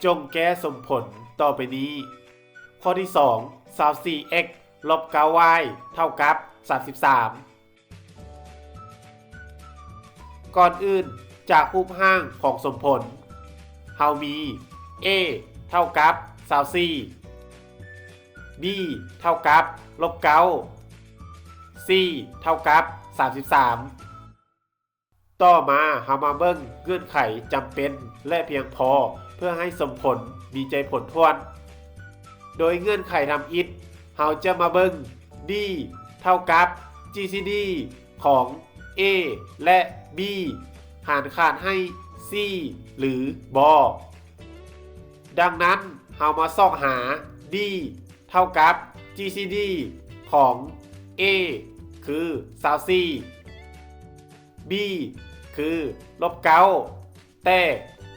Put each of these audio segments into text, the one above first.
ຈົ່ງແກ້ສົມຜົນຕໍ່ໄປນີ້. ຂໍ້ທີສອງ ຊາວສີ່ເອັກລົບເກົ້າວາຍເທົ່າກັບສາມສິບສາມ. ກ່ອນອື່ນ, ຈາກຮູບຮ່າງຂອງສົມຜົນ, ເຮົາມີ A ເທົ່າກັບຊາວສີ່, B ເທົ່າກັບລົບເກົ້າ, C ເທົ່າກັບສາມສິບສາມ. ຕໍ່ມາເຮົາມາເບິ່ງເງື່ອນໄຂຈຳເປັນ ແລະ ພຽງພໍເພື່ອໃຫ້ສົມຜົນມີໃຈຜົນຖ້ວນ. ໂດຍເງື່ອນໄຂທຳອິດ, ເຮົາຈະມາເບິ່ງ D ເທົ່າກັບ G C D ຂອງ A ແລະ B ຫານຂາດໃຫ້ C ຫຼື ບໍ່. ດັ່ງນັ້ນ, ເຮົາມາຊອກຫາ D ເທົ່າກັບ G C D ຂອງ A ຄືຊາວສີ່, B ຄືລົບເກົ້າ, ແຕ່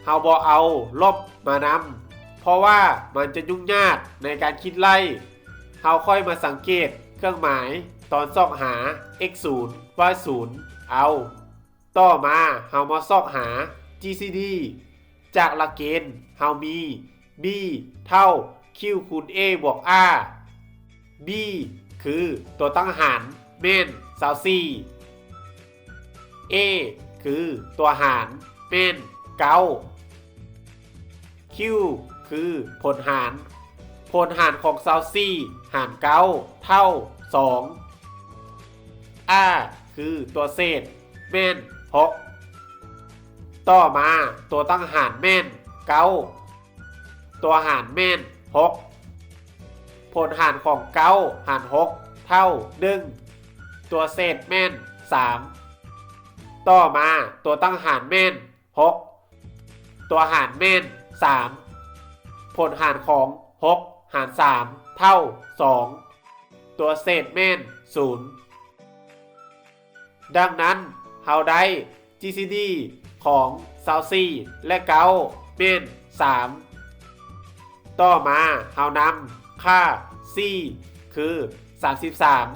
ເຮົາບໍ່ເອົາລົບມານຳ ເພາະວ່າມັນຈະຫຍຸ້ງຍາກໃນການຄິດໄລ່. ເຮົາຄ່ອຍມາສັງເກດເຄື່ອງໝາຍຕອນຊອກຫາ x ສູນ y ສູນເອົາ. ຕໍ່ມາເຮົາມາຊອກຫາ G C D. ຈາກຫຼັກເກນເຮົາມີ B ເທົ່າ Q ຄູນ A ບວກ R. B ຄືຕົວຕັ້ງຫານແມ່ນຊາວສີ່, A ຄືຕົວຫານແມ່ນເກົ້າ, Q ຄືຜົນຫານ, ຜົນຫານຂອງຊາວສີ່ຫານເກົ້າເທົ່າສອງ, R ຄືຕົວເສດແມ່ນຫົກ. ຕໍ່ມາຕົວຕັ້ງຫານແມ່ນເກົ້າ, ຕົວຫານແມ່ນຫົກ, ຜົນຫານຂອງເກົ້າຫານຫົກເທົ່າໜຶ່ງ, ຕົວເສດແມ່ນສາມ. ຕໍ່ມາຕົວຕັ້ງຫານແມ່ນຫົກ, ຕົວຫານແມ່ນສາມ, ຜົນຫານຂອງຫົກຫານສາມເທົ່າສອງ, ຕົວເສດແມ່ນສູນ. ດັ່ງນັ້ນ, ເຮົາໄດ້ G C D ຂອງຊາວສີ່ ແລະ ເກົ້າ ແມ່ນສາມ. ຕໍ່ມາເຮົານຳຄ່າ C ຄືສາມສິບສາມ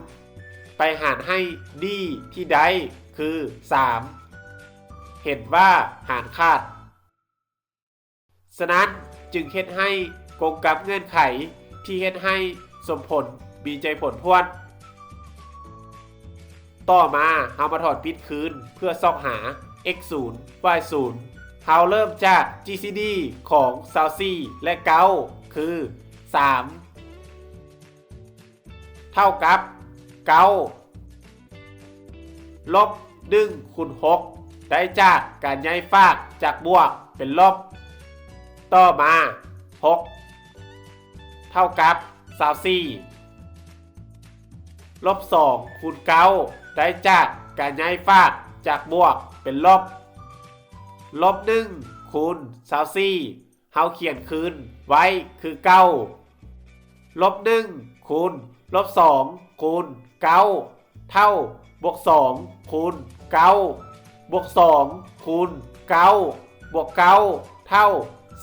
ໄປຫານໃຫ້ D ທີ່ໄດ້ຄືສາມ, ເຫັນວ່າຫານຂາດ. ສະນັ້ນຈຶ່ງເຮັດໃຫ້ກົງກັບເງື່ອນໄຂທີ່ເຮັດໃຫ້ສົມຜົນມີໃຈຜົນຖ້ວນ. ຕໍ່ມາເຮົາມາຖອນປິດຄືນເພື່ອຊອກຫາ x ສູນ y ສູນ. ເຮົາເລີ່ມຈາກ G C D ຂອງຊາວສີ່ ແລະ ເກົ້າ ຄື ສາມ ເທົ່າກັບເກົ້າ ລົບໜຶ່ງຄູນຫົກ ໄດ້ຈາກການຍ້າຍຟາກຈາກບວກເປັນລົບ. ຕໍ່ມາ ຫົກ ເທົ່າກັບຊາວສີ່ ລົບສອງຄູນເກົ້າ ໄດ້ຈາກການຍ້າຍຟາກຈາກບວກເປັນລົບ. ລົບໜຶ່ງຄູນຊາວສີ່ ເຮົາຂຽນຄືນໄວ້ຄືເກົ່າ. ລົບໜຶ່ງຄູນລົບສອງຄູນເກົ້າ ເທົ່າບວກສອງຄູນເກົ້າ ບວກສອງຄູນເກົ້າ ບວກເກົ້າ ເທົ່າ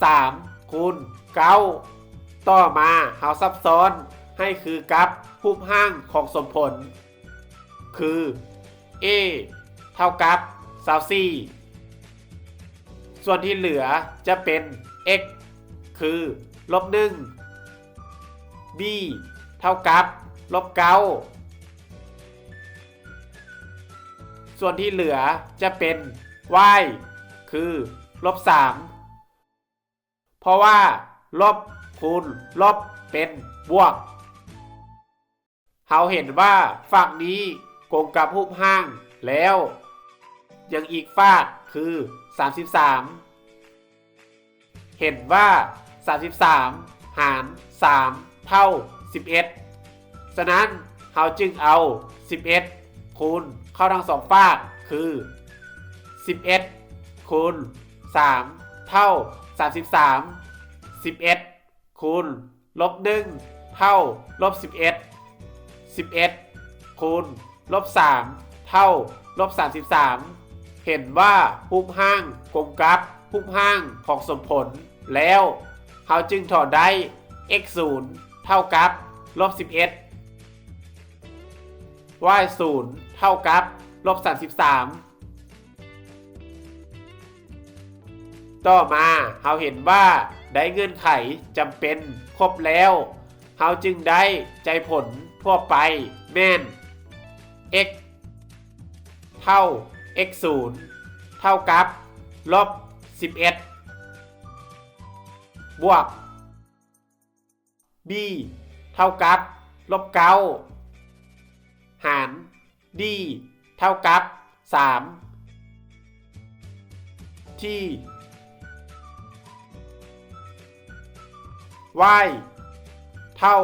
ສາມຄູນເກົ້າ. ຕໍ່ມາເຮົາສັບຊ້ອນໃຫ້ຄືກັບຮູບຮ່າງຂອງສົມຜົນ ຄື A ເທົ່າກັບຊາວສີ່ ສ່ວນທີ່ເຫຼືອຈະເປັນ x ຄືລົບໜຶ່ງ, b ເທົ່າກັບລົບເກົ້າ ສ່ວນທີ່ເຫຼືອຈະເປັນ y ຄືລົບສາມ ເພາະວ່າລົບຄູນລົບເປັນບວກ. ເຮົາເຫັນວ່າຟາກນີ້ກົງກັບຮູບຮ່າງແລ້ວ. ຍັງອີກຟາກຄືສາມສິບສາມ. ເຫັນວ່າສາມສິບສາມຫານສາມເທົ່າສິບເອັດ. ສະນັ້ນເຮົາຈຶ່ງເອົາສິບເອັດຄູນເຂົ້າທັງສອງຟາກ ຄືສິບເອັດຄູນສາມເທົ່າສາມສິບສາມ. ສິບເອັດ ຄູນລົບໜຶ່ງເທົ່າລົບສິບເອັດ, ສິບເອັດຄູນລົບສາມເທົ່າລົບສາມສິບສາມ. ເຫັນວ່າຮູບຮ່າງກົງກັບຮູບຮ່າງຂອງສົມຜົນແລ້ວ, ເຮົາຈຶ່ງຖອນໄດ້ x ສູນເທົ່າກັບລົບສິບເອັດ, y ສູນເທົ່າກັບລົບສາມສິບສາມ. ຕໍ່ມາເຮົາເຫັນວ່າ ໄດ້ເງື່ອນໄຂຈຳເປັນຄົບແລ້ວ, ເຮົາຈຶ່ງໄດ້ໃຈຜົນທົ່ວໄປແມ່ນ x ເທົ່າ x ສູນ ເທົ່າກັບລົບສິບເອັດ ບວກ b ເທົ່າກັບລົບເກົ້າ ຫານ d ເທົ່າກັບສາມ t y ເທົ່າ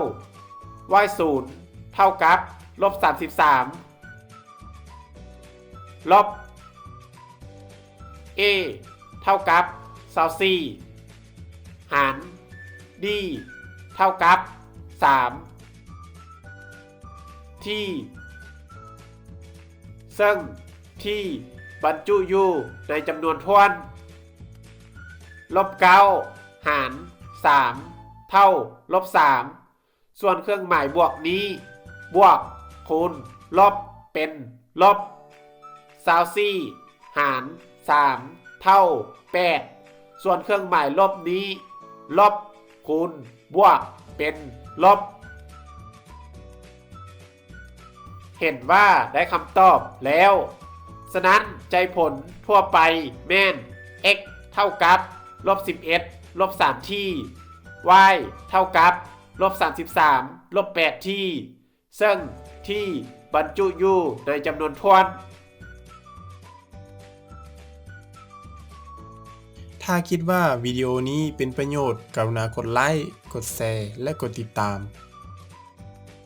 y ສູນ ເທົ່າກັບລົບສາມສິບສາມ ລົບ a ເທົ່າກັບຊາວສີ່ ຫານ d ເທົ່າກັບສາມ t ເຊິ່ງ t ບັນຈຸຢູ່ໃນຈຳນວນຖ້ວນ ລົບເກົ້າ ຫານສາມ ເທົ່າລົບສາມ ສ່ວນເຄື່ອງໝາຍບວກນີ້ ບວກ ຄູນ ລົບ ເປັນລົບ ຊາວສີ່ ຫານສາມ ເທົ່າແປດ ສ່ວນເຄື່ອງໝາຍລົບນີ້ ລົບ ຄູນ ບວກ ເປັນລົບ. ເຫັນວ່າໄດ້ຄຳຕອບແລ້ວ. ສະນັ້ນໃຈຜົນທົ່ວໄປແມ່ນ x ເທົ່າກັບລົບສິບເອັດ ລົບສາມ t, y ເທົ່າກັບລົບສາມສິບສາມ ລົບແປດ t, ເຊິ່ງ t ບັນຈຸຢູ່ໃນຈຳນວນຖ້ວນ. ຖ້າຄິດວ່າວິດີໂອນີ້ເປັນປະໂຫຍດ, ກະລຸນາກົດໄລ້, ກົດແຊ ແລະ ກົດຕິດຕາມ.